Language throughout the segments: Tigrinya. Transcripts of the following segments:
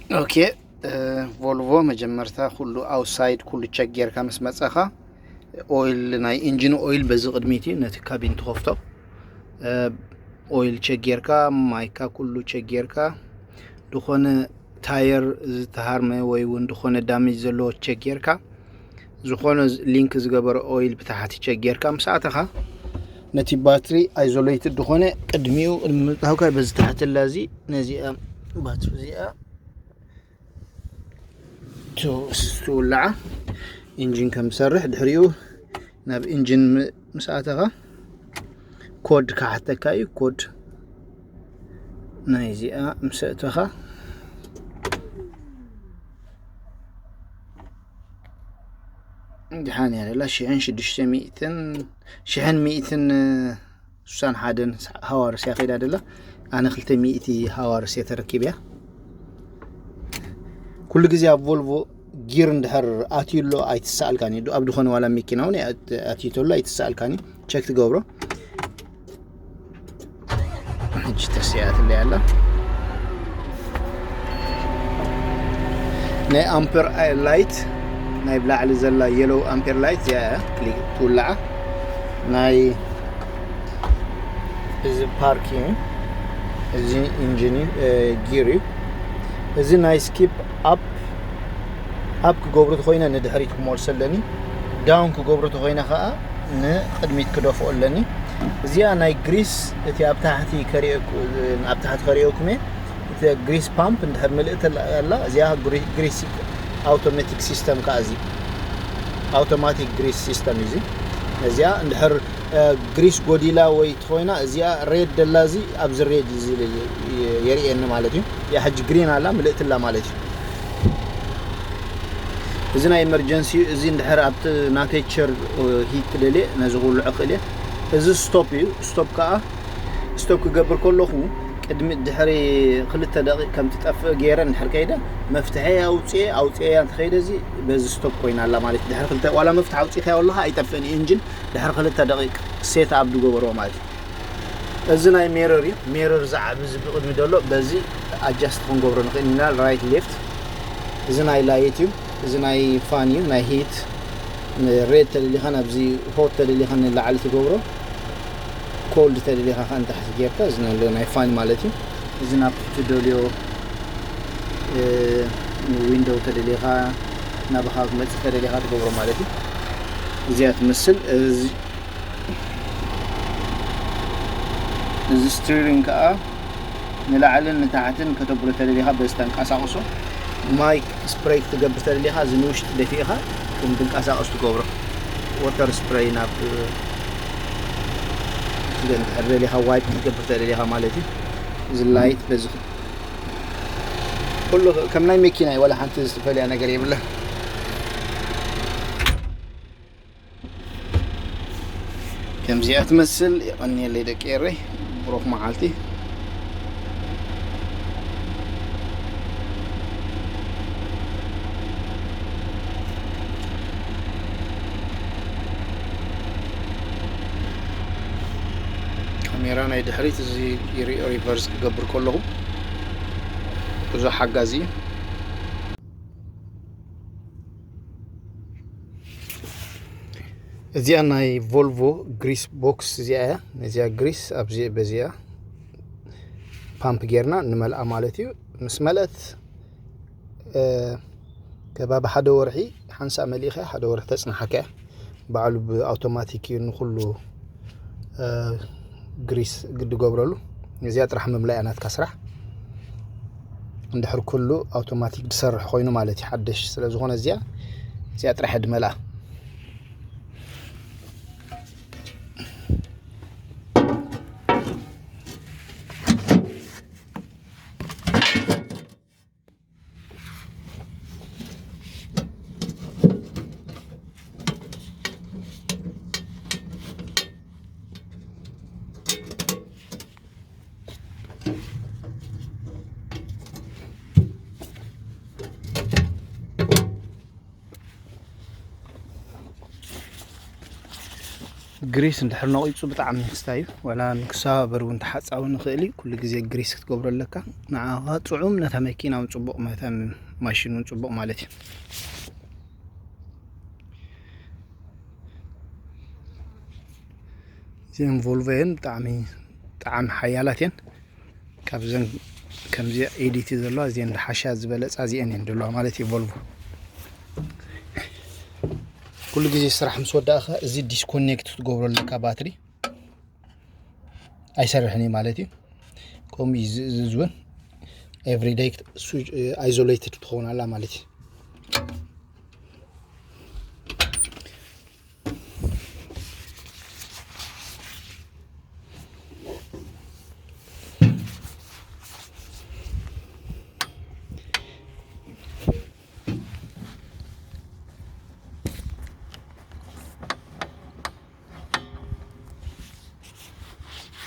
ኦኬ፣ እ፣ ቮልቮ መጀመርታ ኩሉ ኣውትሳይድ ኩሉ ቸክ ጌርካ ምስ መጻኻ፣ ኦይል፣ ናይ ኢንጂን ኦይል በዚ ቅድሚት እዩ፣ ነቲ ካቢን ትኸፍቶ። እ፣ ኦይል ቸክ ጌርካ፣ ማይካ ኩሉ ቸክ ጌርካ፣ ዝኾነ ታየር ዝተሃርመ ወይ እውን ዝኾነ ዳሜጅ ዘለዎ ቸክ ጌርካ፣ ዝኾነ ሊንክ ዝገበረ ኦይል ብታሕቲ ቸክ ጌርካ ምስ ኣተኻ፣ ነቲ ባትሪ ኣይዞሌትድ ዝኾነ ቅድሚኡ፣ ቅድሚ ምእታውካ በዚ ታሕቲ ኣላ፣ እዚ ነዚኣ ባትሪ እዚኣ ቱ-፣ ትውላዓ፣ ኢንጂን ከም ዝሰርሕ፣ ድሕሪኡ ናብ ኢንጂን ም-፣ ምስ ኣተኻ ኮድ ክሓተካ እዩ። ኮድ ናይዚኣ ምስ ኣተኻ፣ ድሓን እያ ደላ፣ ሽሕን ሽዱሽተ ሚእትን፣ ሽሕን ሚእትን ስሳን ሓደን ሃዋርስ እያ ከይዳ ደላ። ኣነ ክልተ ሚእቲ ሃዋርስ እየ ተረኪብ እያ። ኩሉ ግዜ ኣብ ቮልቮ ጊር እንድሕር ኣትዩ ኣሎ ኣይትሰኣልካን እዩ። ኣብ ዝኾነ ዋላ መኪና እውን ኣት-፣ ኣትዩ ተሎ ኣይትሰኣልካን እዩ። ቸክ ትገብሮ። ሕጂ ተስያትለይ ኣላ። ናይ ኣምፔር ላይት፣ ናይ ብላዕሊ ዘላ የሎው ኣምፔር ላይት እዚኣ እያ ክሊክ ትውላዓ። ናይ እዚ ፓርክ እዩ። እዚ ኢንጂን እዩ፣ እ፣ ጊር እዩ። እዚ ናይ ስኪፕ ኣፕ፣ ኣፕ ክገብሮ ተኾይነ ንድሕሪት ክመልሶ ኣለኒ። ዳውን ክገብሮ ተኾይነ ከዓ ንቅድሚት ክደፍኦ ኣለኒ። እዚኣ ናይ ግሪስ፣ እቲ ኣብ ታሕቲ ከሪኦ-፣ ኣብ ታሕቲ ከሪኦኩም እየ። እቲ ግሪስ ፓምፕ እንድሕር ምልእቲ ኣላ፣ እዚኣ ግሪ-፣ ግሪስ ኣውቶማቲክ ሲስተም ከዓ፣ እዚ ኣውቶማቲክ ግሪስ ሲስተም እዩ። እዚ እዚኣ እንድሕር፣ እ፣ ግሪስ ጎዲላ ወይ ተኾይና፣ እዚኣ ሬድ ደላ፣ እዚ ኣብዚ ሬድ እዚ የርእየኒ ማለት እዩ። እዚኣ ሕጂ ግሪን ኣላ፣ ምልእቲ ኣላ ማለት እዩ። እዚ ናይ ኤመርጀንሲ እዩ። እዚ እንድሕር ኣብቲ ናተይ ቸር፣ እ፣ ሂት ክደልየ ነዚ ክውልዖ ክእል እየ። እዚ ስቶፕ እዩ። ስቶፕ ከዓ፣ ስቶፕ ክገብር ከለኹ ቅድሚ ድሕሪ ክልተ ደቂቕ ከም ትጠፍእ ገይረ እንድሕር ከይደ፣ መፍትሐይ ኣውፅኤ፣ ኣውፅኤያ እንተኸይደ፣ እዚ በዚ ስቶፕ ኮይና ኣላ ማለት እዩ። ድሕሪ ክልተ፣ ዋላ መፍትሕ ኣውፂእካዮ ኣለኻ ኣይጠፍእን እዩ ኢንጂን፣ ድሕሪ ክልተ ደቂቕ ሴት ኣፕ ዝገበርዎ ማለት እዩ። እዚ ናይ ሜረር እዩ። ሜረር ዝዓቢ እዚ ብቕድሚ ዘሎ፣ በዚ ኣጃስት ክንገብሮ ንኽእል ኢና፣ ራይት ሌፍት። እዚ ናይ ላይት እዩ። እዚ ናይ ፋን እዩ፣ ናይ ሂት። ሬድ ተደሊኻ ናብዚ፣ ሆት ተደሊኻ ንላዕሊ ትገብሮ፣ ኮልድ ተደሊኻ ከዓ ንታሕቲ ጌርካ፣ እዚ ዘሎ ናይ ፋን ማለት እዩ። እዚ ናብ ትደልዮ፣ እ፣ ዊንዶው ተደሊኻ፣ ናባኻ ክመጽእ ተደሊኻ ትገብሮ ማለት እዩ። እዚኣ ትመስል። እዚ፣ እዚ ስቲሪንግ ከዓ ንላዕልን ንታሕትን ከተብሎ ተደሊኻ በዚ ተንቀሳቕሶ። ማይክ ስፕሬይ ክትገብር ተደሊኻ፣ እዚ ንውሽጢ ደፊእኻ ከም ትንቀሳቐስ ትገብሮ። ወተር ስፕሬይ ናብ፣ እንድሕር ደሊኻ ዋይፕ ክትገብር ተደሊኻ ማለት እዩ። እዚ ላይት በዚ ኩሉ ከም ናይ መኪና እዩ፣ ዋላ ሓንቲ ዝተፈልያ ነገር የብላ። ከምዚኣ ትመስል። የቐንየለይ ደቂ ኤረይ፣ ብሩኽ መዓልቲ። ካሜራ ናይ ድሕሪት እዚ ይሪኦ፣ ሪቨርስ ክገብር ከለኹ ብዙሕ ሓጋዚ እዩ። እዚኣ ናይ ቮልቮ ግሪስ ቦክስ እዚኣ እያ። ነዚኣ ግሪስ ኣብዚ በዚኣ ፓምፕ ጌርና ንመልኣ ማለት እዩ። ምስ መልአት፣ እ፣ ከባቢ ሓደ ወርሒ ሓንሳእ መሊእኻ ሓደ ወርሒ ተጽንሓካ እያ። ባዕሉ ብኣውቶማቲክ እዩ ንኹሉ፣ እ፣ ግሪስ ግዲ ገብረሉ። እዚኣ ጥራሕ ምምላእ እያ ናትካ ስራሕ። እንድሕር ኩሉ ኣውቶማቲክ ዝሰርሕ ኮይኑ ማለት እዩ፣ ሓደሽ ስለ ዝኾነ እዚኣ፣ እዚኣ ጥራሕ እያ ድመልኣ። ግሪስ እንድሕር ነቒጹ ብጣዕሚ ክስታይ እዩ። ዋላ ንክሰባበር እውን ተሓጻዊ ንኽእል እዩ። ኩሉ ግዜ ግሪስ ክትገብሮ ኣለካ። ንዓኻ ጽዑም፣ ነታ መኪና እውን ጽቡቕ፣ ነታ ማሽን እውን ጽቡቕ ማለት እዩ። እዚአን ቮልቮ እየን፣ ብጣዕሚ፣ ብጣዕሚ ሓያላት እየን። ካብዘን ከምዚ ኤዲቲ ዘለዋ እዚአን ዝሓሻ ዝበለፃ እዚአን እየን ዘለዋ ማለት እዩ። ቮልቮ ኩሉ ግዜ ስራሕ ምስ ወዳእኻ እዚ ዲስኮኔክት ክትገብሮ ኣለካ። ባትሪ ኣይሰርሕን እዩ ማለት እዩ። ከምኡ እዩ ዝእዝዝ እውን። ኤቭሪደይ ኣይዞሌትድ ትኸውን ኣላ ማለት እዩ።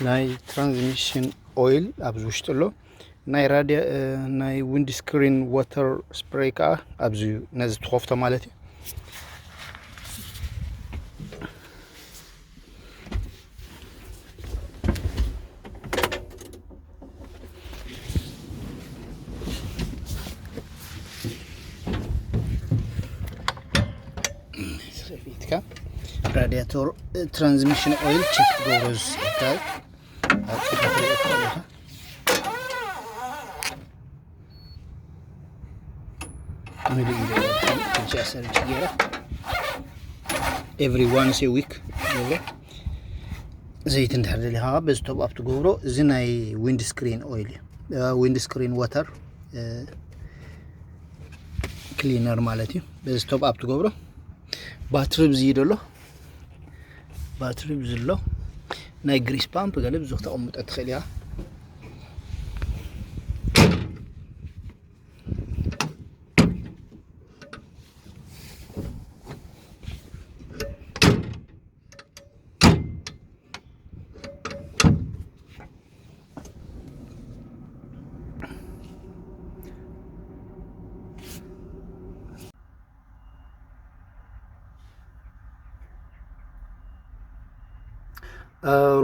ናይ ትራንስሚሽን ኦይል ኣብዚ ውሽጢ ኣሎ። ናይ ራድያ ናይ ዊንድ ስክሪን ዋተር ስፕሬይ ከዓ ኣብዚ ነዚ ትኸፍቶ ማለት እዩ። ራዲያተር ትራንስሚሽን ኦይል ቸክ ገብሮ ዝስሕካል ኣብ ጽሑፍ ርኢኻ ኣለኻ። ምሉእ ኢለ ሕጂ ኣሰርጅ ገይረ ኤቭሪ ዋንስ ዊክ ገብሮ። ዘይቲ እንድሕር ደሊኻ በዚ ቶፕ ኣፕ ትገብሮ። እዚ ናይ ዊንድ ስክሪን ኦይል እዩ። ዊንድ ስክሪን ዋተር ክሊነር ማለት እዩ። በዚ ቶፕ ኣፕ ትገብሮ። ባትሪ ብዚ ደሎ ባትሪ ብዝሎ ናይ ግሪስ ፓምፕ ገለ ብዙ ክተቐምጦ ትኽእል እያ።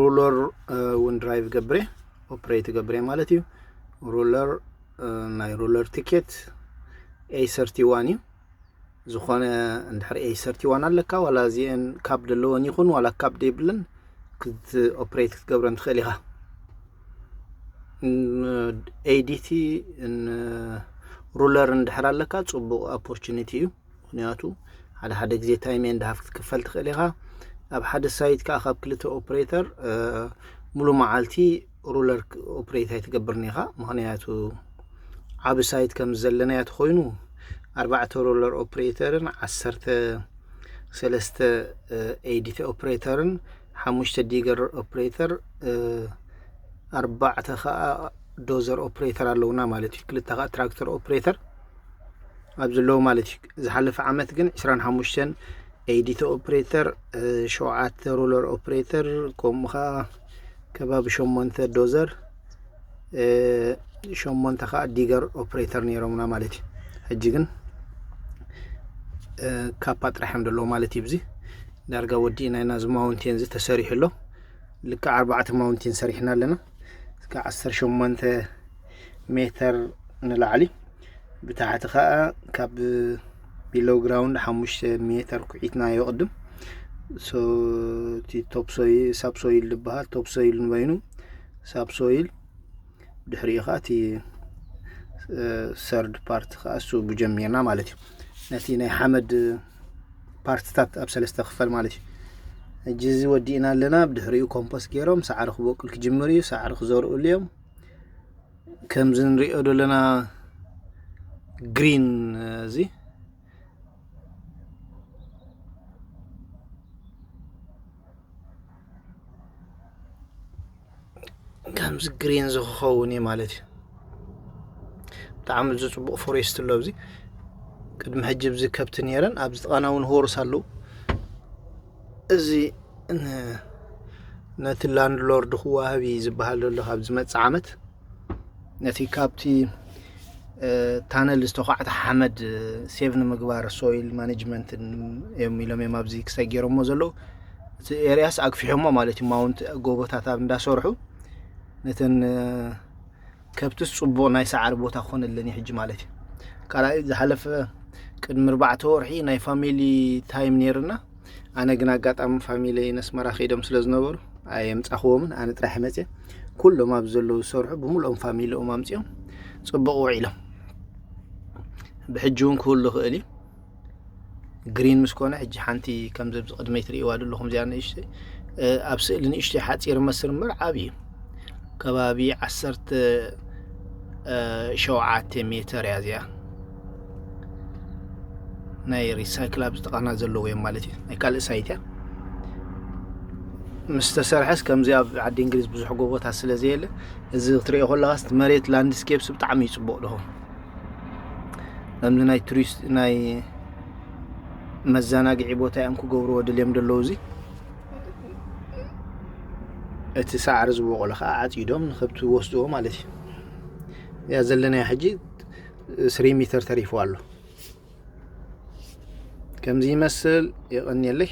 ሩለር እውን ድራይቭ ገብሬ ኦፕሬት ገብሬ ማለት እዩ። ሩለር ናይ ሩለር ቲኬት ኤ ሰርቲ ዋን እዩ። ዝኾነ እንድሕር ኤ ሰርቲ ዋን ኣለካ ዋላ እዚአን ካብ ደለወን ይኹን ዋላ ካብ ደይብለን ክት ኦፕሬት ክትገብረን ትኽእል ኢኻ። ኤዲቲ ሩለር እንድሕር ኣለካ ጽቡቕ ኦፖርቹኒቲ እዩ። ምክንያቱ ሓደ ሓደ ግዜ ታይም ኤንድ ሃፍ ክትክፈል ትኽእል ኢኻ። ኣብ ሓደ ሳይት ከዓ ካብ ክልተ ኦፕሬተር ሙሉ መዓልቲ ሩለር ኦፕሬት ኣይትገብርን ኢኻ። ምክንያቱ ዓብ ሳይት ከም ዘለናያ ተኮይኑ ኣርባዕተ ሮለር ኦፕሬተርን ዓሰርተ ሰለስተ ኤዲቲ ኦፕሬተርን ሓሙሽተ ዲገር ኦፕሬተር ኣርባዕተ ከዓ ዶዘር ኦፕሬተር ኣለውና ማለት እዩ። ክልተ ከዓ ትራክተር ኦፕሬተር ኣብ ዘለዎ ማለት እዩ። ዝሓለፈ ዓመት ግን ዕስራን ሓሙሽተን ኤዲቲ ኦፕሬተር፣ ሸውዓተ ሮለር ኦፕሬተር፣ ከምኡ ከዓ ከባቢ ሸሞንተ ዶዘር፣ ሸሞንተ ከዓ ዲገር ኦፕሬተር ነይሮምና ማለት እዩ። ሕጂ ግን ካፓ ጥራሕ እዮም ዘለዎ ማለት እዩ። ብዚ ዳርጋ ወዲእና ኢና። እዚ ማውንቴን እዚ ተሰሪሑ ኣሎ። ልክዕ ኣርባዕተ ማውንቴን ሰሪሕና ኣለና። እስከ ዓሰርተ ሸሞንተ ሜተር ንላዕሊ፣ ብታሕቲ ከዓ ካብ ቢሎ ግራውንድ ሓሙሽተ ሜተር ኩዒትና የቕድም። ሶ እቲ ቶፕ ሶይል፣ ሳብ ሶይል ዝበሃል ቶፕ ሶይል ንበይኑ ሳብ ሶይል፣ ድሕሪኡ ከዓ እቲ ሰርድ ፓርት ከዓ እሱ ብጀሚርና ማለት እዩ። ነቲ ናይ ሓመድ ፓርትታት ኣብ ሰለስተ ክፈል ማለት እዩ። ሕጂ እዚ ወዲእና ኣለና። ብድሕሪኡ ኮምፖስት ገይሮም ሳዕሪ ክበቁል ክጅምር እዩ። ሳዕሪ ክዘርኡሉ እዮም። ከምዚ ንሪኦ ዘለና ግሪን እዚ ከምዚ ግሪን እዚ ክኸውን እዩ ማለት እዩ። ብጣዕሚ እዚ ጽቡቕ ፎሬስት ኣሎ ኣብዚ። ቅድሚ ሕጂ ኣብዚ ከብቲ ነይረን፣ ኣብዚ ጥቓና እውን ሆርስ ኣለዉ። እዚ ን-፣ ነቲ ላንድሎርድ ክወሃብ እዩ ዝበሃል ዘሎ ካብ ዝመጽእ ዓመት። ነቲ ካብቲ፣ እ፣ ታነል ዝተዃዕተ ሓመድ ሴቭ ንምግባር ሶይል ማኔጅመንትን እዮም ኢሎም እዮም ኣብዚ ክሳይ ገይሮሞ ዘለዉ። እቲ ኤርያስ ኣግፊሖሞ ማለት እዩ። ማውንት ጎቦታት ኣብ እንዳሰርሑ ነተን ከብትስ ጽቡቕ ናይ ሰዓሪ ቦታ ክኾነለን እዩ ሕጂ ማለት እዩ። ካልኣይ ዝሓለፈ ቅድሚ ኣርባዕተ ወርሒ ናይ ፋሚሊ ታይም ነይርና። ኣነ ግን ኣጋጣሚ ፋሚሊ ነስመራ ከይዶም ስለ ዝነበሩ ኣየምጻኽዎምን፣ ኣነ ጥራሕ መጽየ። ኩሎም ኣብ ዘለዉ ዝሰርሑ ብምልኦም ፋሚሊኦም ኣምጺኦም ጽቡቕ ውዒሎም። ብሕጂ እውን ክህሉ ይኽእል እዩ። ግሪን ምስ ኮነ ሕጂ ሓንቲ ከምዚ ኣብዚ ቅድመይ ትርእይዋ ዘለኹም እዚኣ ንእሽተይ ኣብ ስእሊ ንእሽተይ ሓፂር መስር እምበር ዓብዪ ከባቢ ዓሰርተ ሸውዓተ ሜተር እያ እዚኣ። ናይ ሪሳይክል ኣብ ዝጥቓና ዘለዉ እዮም ማለት እዩ። ናይ ካልእ ሳይት እያ ምስ ተሰርሐስ ከምዚ ኣብ ዓዲ እንግሊዝ ብዙሕ ጎቦታት ስለ ዘየለ እዚ ክትሪኦ ከለኻስ መሬት ላንድስኬፕስ ብጣዕሚ እዩ ፅቡቕ ድኹም። ከምዚ ናይ ቱሪስት ናይ መዘናግዒ ቦታ እዮም ክገብርዎ ድልዮም ደለዉ። እዚ እቲ ሳዕሪ ዝበቆሎ ከዓ ዓፂዶም ንከብቲ ወስድዎ ማለት እዩ። እዚኣ ዘለናዮ ሕጂ ስሪ ሚተር ተሪፍዋ ኣሎ። ከምዚ ይመስል። የቐንየለይ።